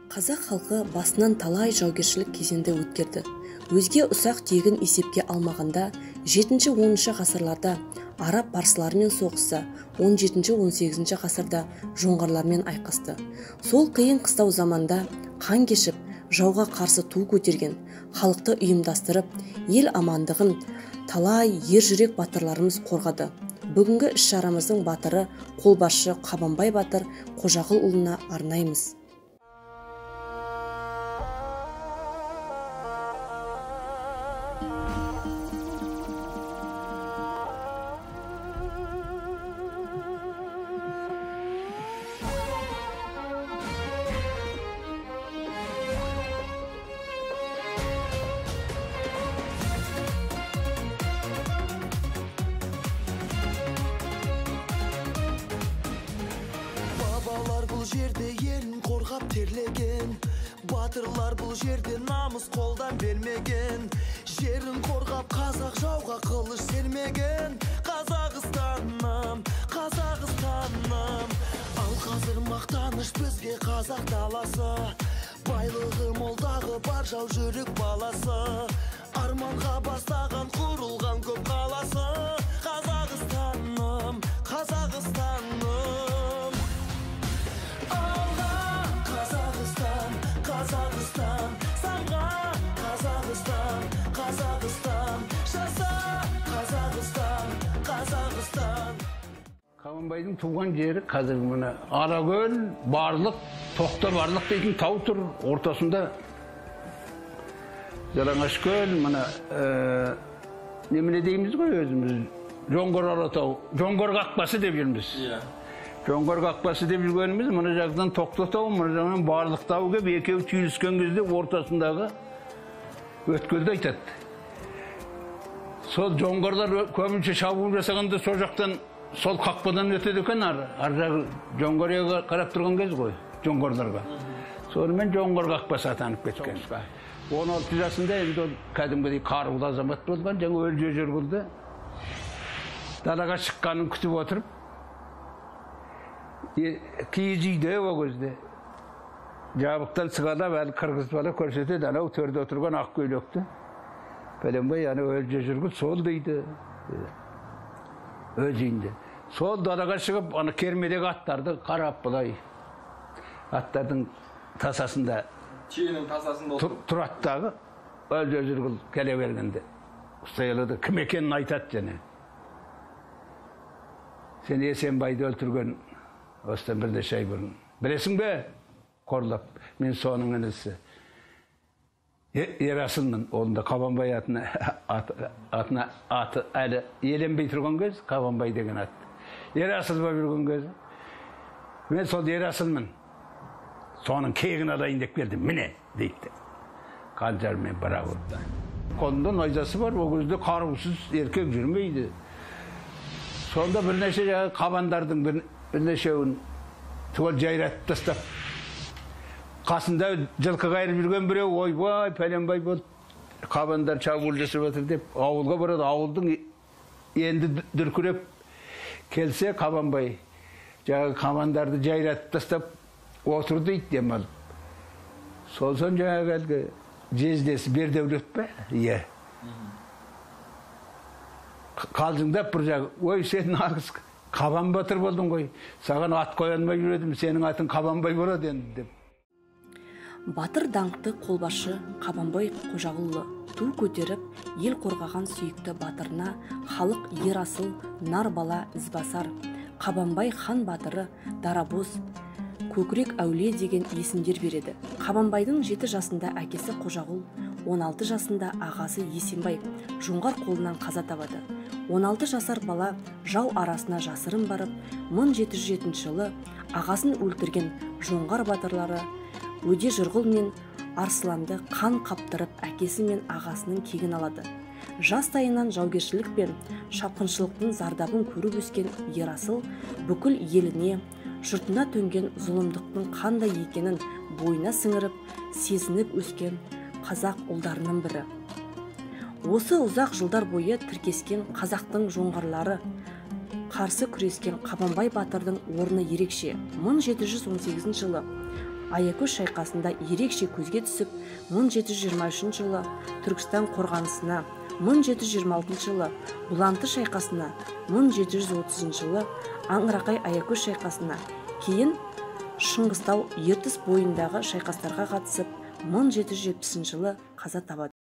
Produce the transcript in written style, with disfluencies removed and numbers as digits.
Қазақ халқы басынан талай жаугершілік кезеңді өткерді. Өзге ұсақ түйегін есепке алмағанда, 7-10 ғасырларда араб парсыларымен соғысса, 17-18 ғасырда жоңғарлармен айқасты. Сол қиын қыстау заманда қан кешіп, жауға қарсы ту көтерген, халықты ұйымдастырып, ел амандығын талай ержүрек батырларымыз қорғады. Бүгінгі іс-шарамыздың батыры қолбасшы Қабанбай батыр Қожағұлұлына арнаймыз. Жерде елін қорғап терлеген, батырлар бұл жерде намыс қолдан бермеген. Жерін қорғап қазақ жауға қылыш сермеген. Қазақстаным, Қазақстаным. Ал қазір мақтаныш бізге қазақ даласы. Байлығы молдағы бар жау жүрек баласы. Арманға бастаған құрылған көп қаласы. Қазақстаным, Қазақстаным. Қазақстан, самға Қазақстан, Қазақстан, жаса Қазақстан, Қазақстан. Қабанбайдың туған жері қазір мына Аракөл, Барлық, Тоқта Барлық дейтін тау тұр, ортасында Жалаңашкөл, мына немене дейміз ғой өзіміз, Жоңғар Алатау, Жоңғар қақпасы деп жүрміз. Жоңғар қақпасы деп жүргеніміз, мына жақтан Тоқта тау, мына жақтан Барлық тау кеп, екеуі түйіліскен кезде ортасындағы өткелді айтады. Сол жоңғарлар көбінше шабуыл жасағанда сол жақтан, сол қақпадан өтеді екен, ар жағы Жоңғарияға қарап тұрған кез ғой, жоңғарларға. Сонымен Жоңғар қақпасы атанып кеткен. 16 жасында енді ол кәдімгідей қарулы азамат болған, жаңа өлже жүргізді. Далаға шыққанын күтіп отырып, киіз үйде о кезде жабықтан сығалап әлі қырғыз бала көрсетеді, анау төрде отырған ақ көйлекті. Пәленбай ана өлже жүргіл сол дейді өз үйінде. Сол далаға шығып ана кермедегі аттарды қарап былай аттардың тасасында, түйенің тасасында тұрады дағы өлже жүргіл келе бергенде ұстай алады, кім екенін айтады. Және сен Есенбайды өлтірген осыдан бірнеше ай бұрын білесің бе, қорлап, мен соның інісі Ерасылмын. Онда Қабанбай атына аты әлі еленбей тұрған кез, Қабанбай деген ат Ерасыл болып жүрген кезі, мен сол Ерасылмын, соның кегін алайын деп келдім, міне дейді. Қанжармен бір-ақ ұрды. Қолында найзасы бар, ол кезде қарусыз еркек жүрмейді. Сонда бірнеше қабандардың бірнешеуін түгел жайратып тастап, қасында жылқы қайырып жүрген біреу, ойбай, пәленбай болып, қабандар шабуыл жасап жатыр деп ауылға барады. Ауылдың енді дүркіреп келсе, Қабанбай жаңағы қабандарды жайратып тастап отыр дейді демалып. Сосын жаңағы әлгі жездесі Бердәулет пе? Иә. Қалжыңдап бір жағы, ой, сен нағыз Қабан батыр болдың ғой, саған ат қоя алмай жүр едім, сенің атың Қабанбай болады енді деп. Батыр даңқты қолбасшы Қабанбай Қожағұлұлы ту көтеріп, ел қорғаған сүйікті батырына халық Ерасыл, нар бала ізбасар, Қабанбай хан батыры, дарабоз, көкірек әулие деген есімдер береді. Қабанбайдың 7 жасында әкесі Қожағұл, 16 жасында ағасы Есенбай жоңғар қолынан қаза табады. 16 жасар бала жау арасына жасырын барып, 1707 жылы ағасын өлтірген жоңғар батырлары Өде Жырғұл мен Арсыланды қан қаптырып, әкесі мен ағасының кегін алады. Жастайынан жаугершілік пен шапқыншылықтың зардабын көріп өскен Ерасыл бүкіл еліне, жұртына төнген зұлымдықтың қандай екенін бойына сіңіріп, сезініп өскен қазақ ұлдарының бірі. Осы ұзақ жылдар бойы тіркескен қазақтың жоңғарлары қарсы күрескен Қабанбай батырдың орны ерекше. 1718 жылы Аякөз шайқасында ерекше көзге түсіп, 1723 жылы Түркістан қорғанысына, 1726 жылы Бұланты шайқасына, 1730 жылы Аңырақай Аякөз шайқасына, кейін Шыңғыстау Ертіс бойындағы шайқастарға қатысып, 1770 жылы қаза табады.